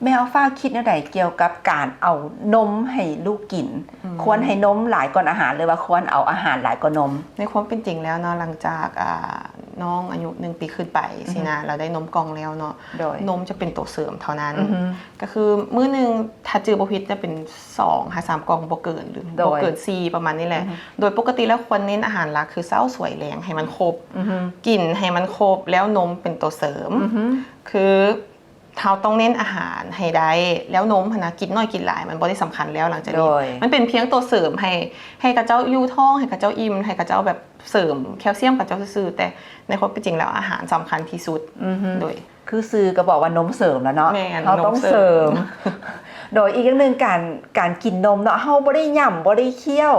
ແມ່ອອຟຟ້າຄິດແນວໃດກ່ຽວກັບການເອົານົມໃຫ້ລູກກິນ? ອືມ ຄວນໃຫ້ນົມຫຼາຍກ່ອນອາຫານ ຫຼືວ່າຄວນເອົາອາຫານຫຼາຍກວ່ານົມ? ໃນຄວາມເປັນຈິງແລ້ວເນາະ ຫຼັງຈາກ ອ່າ ນ້ອງອາຍຸໜຶ່ງປີຂຶ້ນໄປ ອືຮຶ ຊີ້ນະ ແລ້ວໄດ້ນົມກ່ອງແລ້ວເນາະ ໂດຍ ນົມຈະເປັນໂຕເສີມເທົ່ານັ້ນ ອືຮຶ ກໍຄືມື້ໜຶ່ງ ຖ້າຈື່ບໍ່ຜິດຈະເປັນສອງຫາສາມກ່ອງ ບໍ່ເກີນ ຫຼື ໂດຍ ບໍ່ເກີນສີ່ ປະມານນີ້ແຫຼະ ອືຮຶ ໂດຍປົກກະຕິແລ້ວຄວນເນັ້ນອາຫານຫຼັກຄືເຊົ້າ ສວຍ ແລງ ໃຫ້ມັນຄົບ ອືຮຶ ກິນໃຫ້ມັນຄົບ ແລ້ວນົມເປັນໂຕເສີມ ອືຮຶ ຄື ເຮົາຕ້ອງເນັ້ນອາຫານໃຫ້ໄດ້ ແລ້ວນົມຫັ້ນນະ ກິນໜ້ອຍກິນຫຼາຍ ມັນບໍ່ໄດ້ສຳຄັນແລ້ວ ຫຼັງຈາກນີ້ ໂດຍ ມັນເປັນພຽງໂຕເສີມໃຫ້ ໃຫ້ເຂົາເຈົ້າຢູ່ທ້ອງ ໃຫ້ເຂົາເຈົ້າອີ່ມ ໃຫ້ເຂົາເຈົ້າແບບເສີມແຄລຊຽມເຂົາເຈົ້າຊື່ໆ ແຕ່ໃນຄວາມເປັນຈິງແລ້ວອາຫານສຳຄັນທີ່ສຸດ ອືຮຶ ໂດຍ ຄືຊື່ກໍບອກວ່ານົມເສີມແລ້ວເນາະ ແມ່ນ ເຮົາຕ້ອງເສີມ ນົມເສີມ ໂດຍ ອີກຢ່າງໜຶ່ງ ການ ການກິນນົມເນາະ ເຮົາບໍ່ໄດ້ຫຍ້ຳ ບໍ່ໄດ້ຄ້ຽວ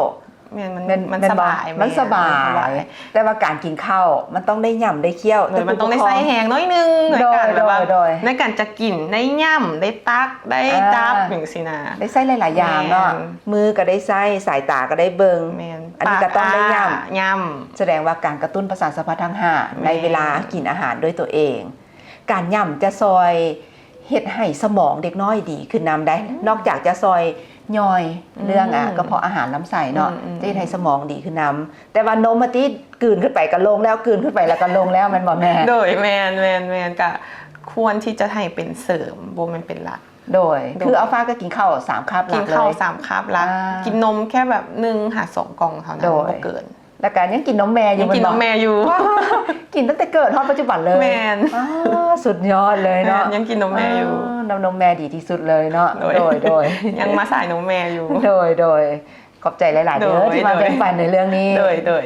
ແມ່ນ ມັນ ແມ່ນ ມັນ ແມ່ນບໍ່? ສະບາຍ ມັນສະບາຍ ແມ່ນ ມັນສະບາຍ ແຕ່ວ່າການກິນເຂົ້າ ມັນຕ້ອງໄດ້ຫຍ້ຳໄດ້ຄ້ຽວ ໂດຍ ມັນຕ້ອງໄດ້ໃຊ້ແຮງໜ້ອຍໜຶ່ງ ໂດຍ ໃນການແບບວ່າ ໂດຍ ໂດຍ ໃນການຈະກິນ ໄດ້ຫຍ້ຳ ໄດ້ຕັກ ໄດ້ ອ່າ ຈັບ ຈັ່ງຊີ້ນະ ໄດ້ໃຊ້ຫຼາຍໆຢ່າງເນາະ ແມ່ນ ມືກໍໄດ້ໃຊ້ ສາຍຕາກໍໄດ້ເບິ່ງ ແມ່ນ ອັນນີ້ກໍຕ້ອງໄດ້ຫຍ້ຳ ປາກອ້າຫຍ້ຳ ສະແດງວ່າການກະຕຸ້ນປະສາດສະພັດທັງຫ້າ ແມ່ນ ໃນເວລາກິນອາຫານດ້ວຍຕົວເອງ ການຫຍ້ຳຈະຊ່ອຍເຮັດໃຫ້ສະໝອງເດັກນ້ອຍດີຂຶ້ນນຳໄດ໋ ອືມ ນອກຈາກຈະຊ່ອຍຍ່ອຍເລື່ອງ ອືມ ອາ ກະເພາະອາຫານລຳໄສ້ເນາະ ອືມ ອືມ ຈະເຮັດໃຫ້ສະໝອງດີຂຶ້ນນຳ ແຕ່ວ່ານົມຫັ້ນຕິ ກືນຂຶ້ນໄປກະລົງແລ້ວ ກືນຂຶ້ນໄປແລ້ວກະລົງແລ້ວ ແມ່ນບໍ່ແມ່? ໂດຍ ແມ່ນ ແມ່ນ ແມ່ນ ກະຄວນທີ່ຈະໃຫ້ເປັນເສີມ ບໍ່ແມ່ນເປັນຫຼັກ ໂດຍ ໂດຍ ຄືອອຟຟ້າກໍກິນເຂົ້າສາມຄາບຫຼັກເລີຍ ກິນເຂົ້າສາມຄາບຫຼັກ ອ່າ ກິນນົມແຄ່ແບບໜຶ່ງຫາສອງກ່ອງເທົ່ານັ້ນ ໂດຍ ບໍ່ເກີນ ແລ້ວກໍຍັງກິນນົມແມ່ຢູ່ ຍັງກິນນົມແມ່ຢູ່ ແມ່ນບໍ່? ກິນຕັ້ງແຕ່ເກີດຮອດປັດຈຸບັນເລີຍ ແມ່ນ ອ້າ ສຸດຍອດເລີຍເນາະ ແມ່ນ ຍັງກິນນົມແມ່ຢູ່ ອ້າ ນ້ຳນົມແມ່ດີທີ່ສຸດເລີຍເນາະ ໂດຍ ໂດຍ ໂດຍ ຍັງມາສາຍນົມແມ່ຢູ່ ໂດຍ ໂດຍ ຂອບໃຈຫຼາຍໆເດີ ໂດຍ ທີ່ມາ ໂດຍ ແບ່ງປັນໃນເລື່ອງນີ້ ໂດຍ ໂດຍ